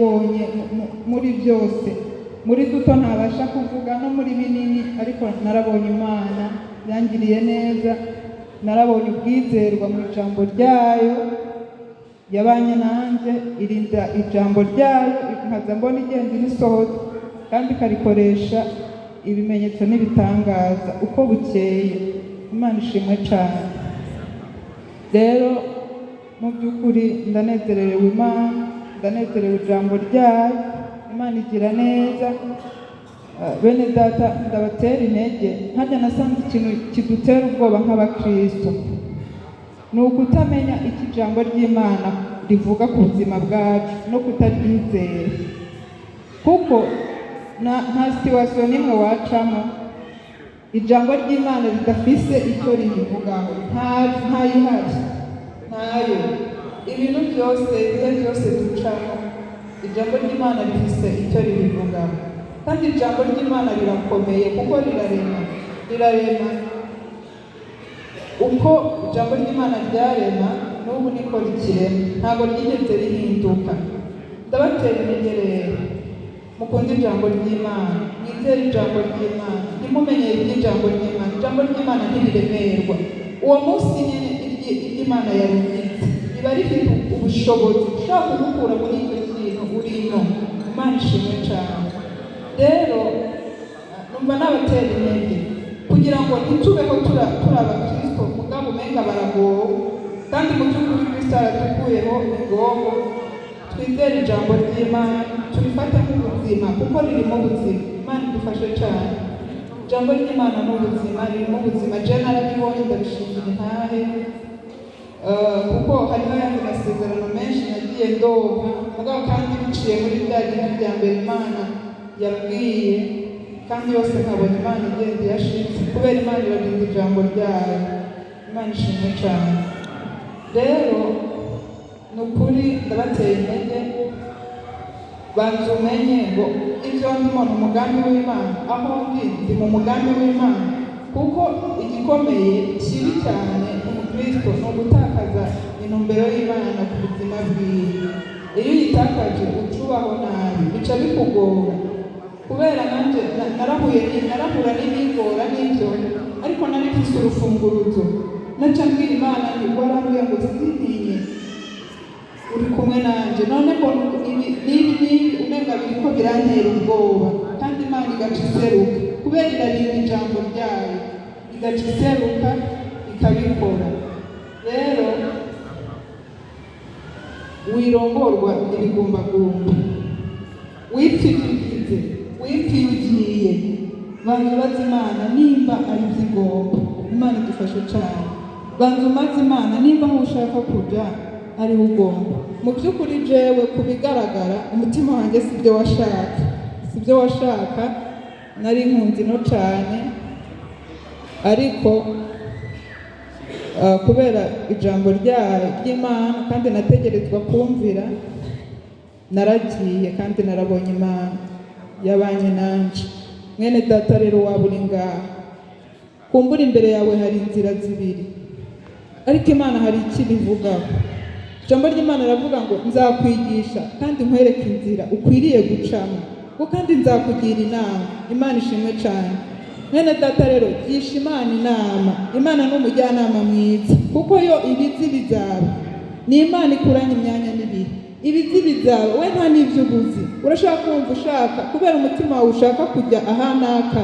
Narayibonye muri byose, muri duto ntabasha kuvuga no muri binini, ariko narabonye Imana yangiriye neza. Narabonye ubwizerwa mu ijambo ryayo, yabanye nanjye, irinda ijambo ryayo, nkaza mbona igenda irisohoza kandi ikarikoresha ibimenyetso n'ibitangaza uko bukeye. Imana ishimwe cyane. Rero mu by'ukuri ndanezerewe Imana, ndanezerewe ijambo ryayo. Imana igira neza. Bene data, ndabatera intege. Ntajya nasanze ikintu kidutera ubwoba nk'abakristo ni ukutamenya icyo ijambo ry'Imana rivuga ku buzima bwacu no kutaryizera, kuko nta situation n'imwe wacamo ijambo ry'Imana ridafise icyo ribivugaho. Ntayihari, ntayo. Ibintu byose, ibihe byose ducamo, ijambo ry'Imana rifise icyo ribivugaho. Kandi ijambo ry'Imana rirakomeye kuko rirarema, rirarema. Uko ijambo ry'Imana ryarema, n'ubu niko rikirema, ntabwo ryigeze rihinduka. Ndabatera intege rero, mukunde ijambo ry'Imana, mwizere ijambo ry'Imana, ntimumenyere iby'ijambo ry'Imana. Ijambo ry'Imana ntiriremerwa. Uwo munsi nyine iry'Imana yarungitse riba rifite ubushobozi bushobora kugukura muri icyo kintu urimo. Imana ishimwe cyane. Rero numva nabatera intege kugira ngo ntitubeho turi abakristo mugabo umenga baragowe, kandi mu by'ukuri Kristo yaradukuyeho ingogo. Twizere ijambo ry'Imana, turifate nk'ubuzima kuko ririmo ubuzima. Imana idufashe cyane. Ijambo ry'Imana ni ubuzima, ririmo ubuzima. Je narabibonye, ndabishingira intahe. Kuko hariho ayandi masezerano menshi nagiye ndonka, mugabo kandi biciye muri bya bindi bya mbere Imana yabwiye, kandi yose nkabona Imana igenda iyashitse, kubera Imana irarinda ijambo ryayo. Imana ishimwe cyane. Rero ni ukuri ndabateye intege, banza umenye ngo ibyo ndimo ni umugambi w'Imana, aho ndi ndi mu mugambi w'Imana, kuko igikomeye kibi cyane umukristo ni ugutakaza intumbero y'Imana ku buzima bwiwe. Iyo uyitakaje uca ubaho nabi, bica bikugora. Kubera nanjye narahura n'ibingora n'ibyo, ariko nari mfise urufunguruzo. Naca mbwira Imana nti: "Warambwiye ngo sintinye, uri kumwe nanjye. None mbona ibi n'ibi n'ibi, umenga biriko birantera ubwoba." Kandi Imana igaca iseruka, kubera irarinda ijambo ryayo, igaca iseruka ikabikora. Rero wirongorwa ibigumbagumba, wipfa ibyo ugize, wipfa iyo ugiye. Banza ubaze Imana nimba ari byo igomba. Imana idufashe cyane. Banza umaze Imana nimba aho ushaka kuja ariho ugomba. Mu by'ukuri jewe ku bigaragara umutima wanjye si byo washaka, si byo washaka. Nari nkunze ino cyane, ariko kubera ijambo ry'Imana kandi nategerezwa kumvira, naragiye kandi narabonye Imana yabanye nanje. Mwene data rero, waba uri ngaha, kumbura imbere yawe hari inzira zibiri, ariko Imana hari icyo ibivugaho. Ijambo ry'Imana riravuga ngo: "Nzakwigisha kandi nkwereke inzira ukwiriye gucamo," ngo kandi nzakugira inama. Imana ishimwe cyane. Mwene data rero, gisha Imana inama. Imana ni umujyanama mwiza, kuko yo ibizi bizaba. Ni Imana ikuranye imyanya n'ibihe, ibizi bizaba. We nta n'ibyo ubuzi. Urashaka kumva ushaka, kubera umutima wawe ushaka kujya ahanaka,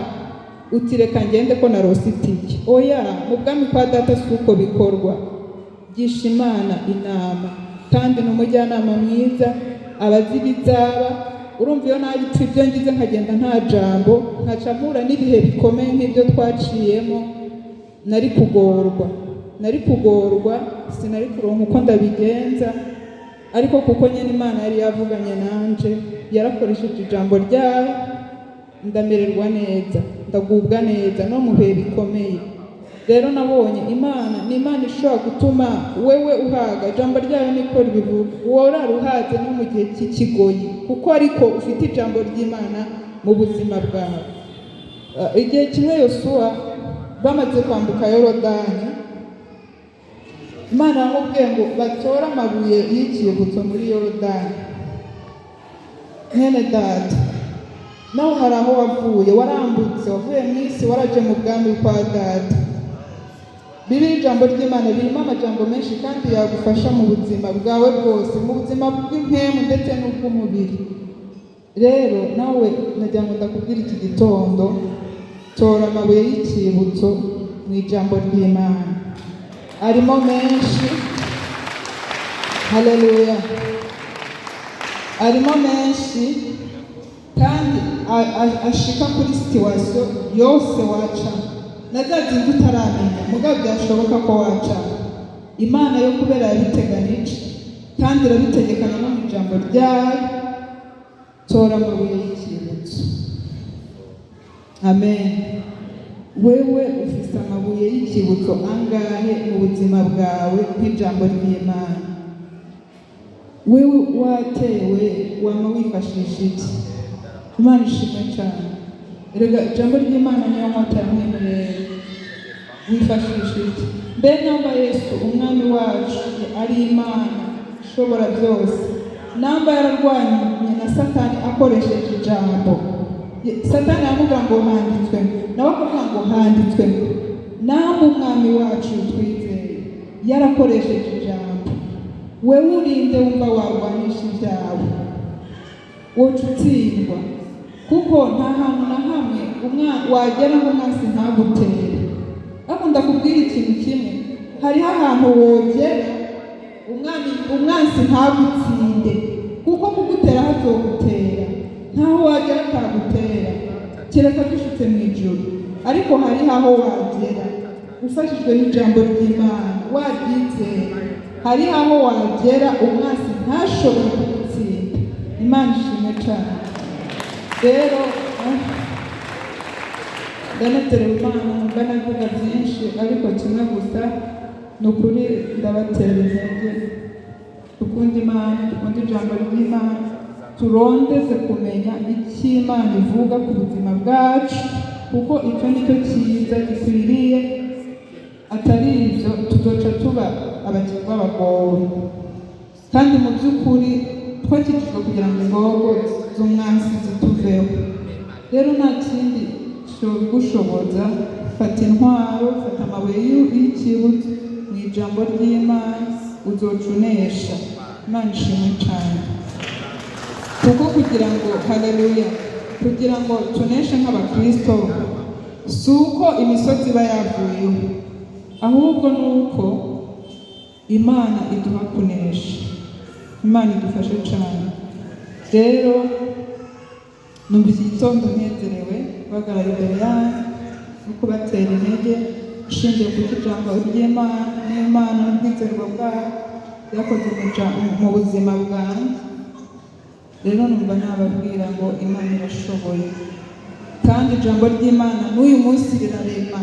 uti: "Reka ngende ko narose itike." Oya, mu bwami kwa data si uko bikorwa. Gisha Imana inama, kandi ni umujyanama mwiza, abazi ibizaba. Urumva, iyo nabi ibyo ngize nkagenda nta jambo, nkaca mpura n'ibihe bikomeye nk'ibyo twaciyemo, nari kugorwa, nari kugorwa, sinari kuronka uko ndabigenza. Ariko kuko nyine Imana yari yavuganye nanje, yarakoresheje ijambo ryayo, ndamererwa neza, ndagubwa neza no mu bihe bikomeye. Rero nabonye Imana ni Imana ishobora gutuma wewe uhaga. Ijambo ryayo niko ribivuga, worara uhaze no mu gihe cy'ikigoyi, kuko ariko ufite ijambo ry'Imana mu buzima bwawe. Igihe kimwe Yosuwa bamaze kwambuka Yorodani, Imana yamubwiye ngo batore amabuye y'ikibutso muri Yorodani. Mwene data, nawe hari aho wavuye, warambutse, wavuye mu isi, waraje mu bwami kwa data. Bibiliya, ijambo ry'Imana ririmo amajambo menshi kandi yagufasha mu buzima bwawe bwose, mu buzima bw'impemu ndetse n'ubw'umubiri. Rero nawe nagira ngo ndakubwira iki gitondo, tora amabuye y'ikibutso mu ijambo ry'Imana, arimo menshi. Haleluya! Arimo menshi kandi ashika kuri situation yose waca na za zindi utaramenya, mugabo byashoboka ko waca. Imana yo kubera yabiteganije kandi irabitegekana no mu ijambo ryayo. Tora amabuye y'ikibutso. Amen. Wewe ufise amabuye y'ikibutso angahe mu buzima bwawe nk'ijambo ry'Imana? Wewe watewe, wama wifashisha iki? Imana ishimwe cyane. Erega ijambo ry'Imana niyo nkota yamwemereye. Wifashisha iki? Mbe namba Yesu umwami wacu ari Imana ishobora byose, namba yararwanye na Satani akoresheje ijambo, Satani aramubwira ngo handitswe, nawe akavuga ngo handitswe. Namba umwami wacu twizeye yarakoresheje ijambo, wewe urinde wumva warwanisha ibyawe? Woca utsindwa, kuko nta hantu na hamwe wagera ngo umwansi ntagutere. Ariko ndakubwira ikintu kimwe: hariho ahantu wogera umwansi ntagutsinde, kuko kugutera hazogutera, ntaho wagera atagutera, kereka dushitse mu ijuru. Ariko hariho aho wagera ufashijwe n'ijambo ry'Imana, waryizeye, hariho aho wagera umwansi ntashobore kugutsinda. Imana ishimwe cyane. Rero ndanezerewe Imana. Numva navuga byinshi, ariko kimwe gusa ni ukuri, ndabatera intege: dukunde Imana, dukunde ijambo ry'Imana, turondeze kumenya icyo Imana ivuga ku buzima bwacu, kuko icyo ni cyo cyiza gikwiriye. Atari ibyo, tuzoca tuba abakinnyi b'abagowe. Kandi mu by'ukuri twakijijwe kugira ngo ingogo z'umwansi zituveho. Rero nta kindi gushoboza, fata intwaro, fata amabuye y'ikibutso mu ijambo ry'Imana, uzoca unesha. Imana ishimwe cyane. Kuko kugira ngo, haleluya, kugira ngo tuneshe nk'abakristo, si uko imisozi iba yavuyeho, ahubwo ni uko Imana iduha kunesha. Imana idufashe cyane. Rero numva iki gitondo nezerewe guhagarara imbere yanyu no kubatera intege ushingiye ku ijambo ry'Imana n'Imana n'ubwizerwa bwayo byakoze mu buzima bwanjye. Rero numva nababwira ngo Imana irashoboye, kandi ijambo ry'Imana n'uyu munsi rirarema.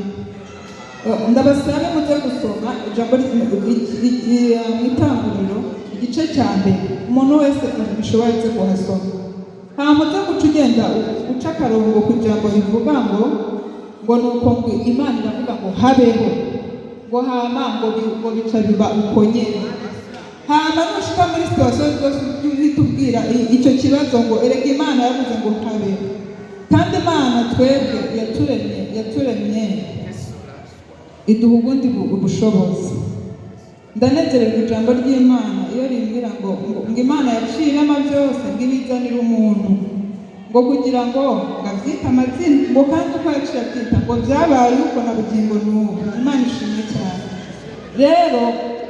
Ndabasabe muze gusoma ijambo mu Itanguriro igice cya mbere. Umuntu wese abishoboye aze kuhasoma, hama uze guca ugenda uca akarongo ku ijambo rivuga ngo nuko ngo Imana iravuga ngo habeho, ngo hama ngo bica biba uko nyene. Hama nushika muri situation zose uhita icyo kibazo ngo erega Imana yavuze ngo habeho. Kandi Imana twebwe yaturemye iduha ubundi bushobozi. Ndanezererwa ijambo ry'Imana iyo rimbwira ngo Imana yaciye irema byose, ngo ibizanire umuntu, ngo kugira ngo abyite amazina, ngo kandi uko yaciye abyita ngo byabaye uko na bugingo n'ubu. Imana ishimwe cyane. Rero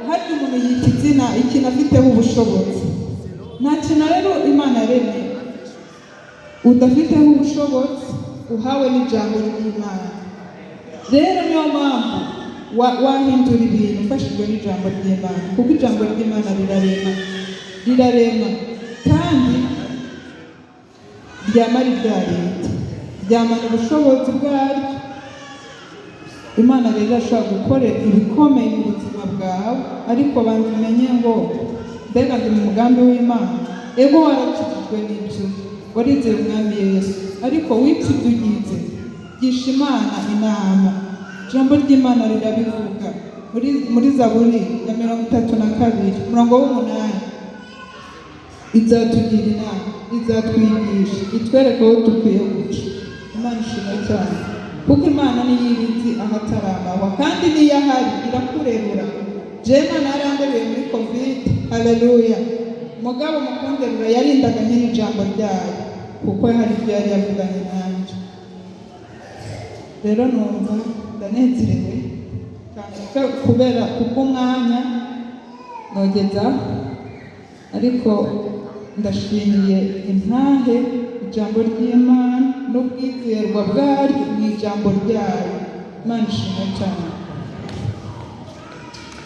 harya umuntu yita izina ikintu afiteho ubushobozi. Nta kintu rero Imana yaremye udafiteho ubushobozi uhawe n'ijambo ry'Imana. Rero niyo mpamvu wahindura ibintu ufashijwe n'ijambo ry'Imana, kuko ijambo ry'Imana rirarema, rirarema kandi ryamara ibya leta, ryamana ubushobozi bwaryo. Imana rero irashobora gukora ibikomeye mu buzima bwawe, ariko banza umenye ngo mbega ndi mu mugambi w'Imana? Ego, warakijijwe n'ibyo, warizeye umwami Yesu, ariko wipfa ibyo ugize, gisha Imana inama. Ijambo ry'Imana rirabivuga muri Zaburi ya 32 umurongo w'umunani. Izatugira inama, izatwigisha, itwereka aho dukwiye guca. Imana ishimwe cyane, kuko Imana niyo ibizi ahatarabahwa, kandi niyo ahari irakurerura. Jewe Imana yaranderuye muri COVID, haleluya. Mugabo mukunderura yarindaga nyine ijambo ryayo, kuko hari ibyo yari yavuganye nanjye. Rero numva ndanezerewe cyane kubera kubw'umwanya nogeza, ariko ndashimiye intahe ijambo ry'Imana n'ubwizerwa bwaryo mu ijambo ryayo. Imana ishimwe cyane.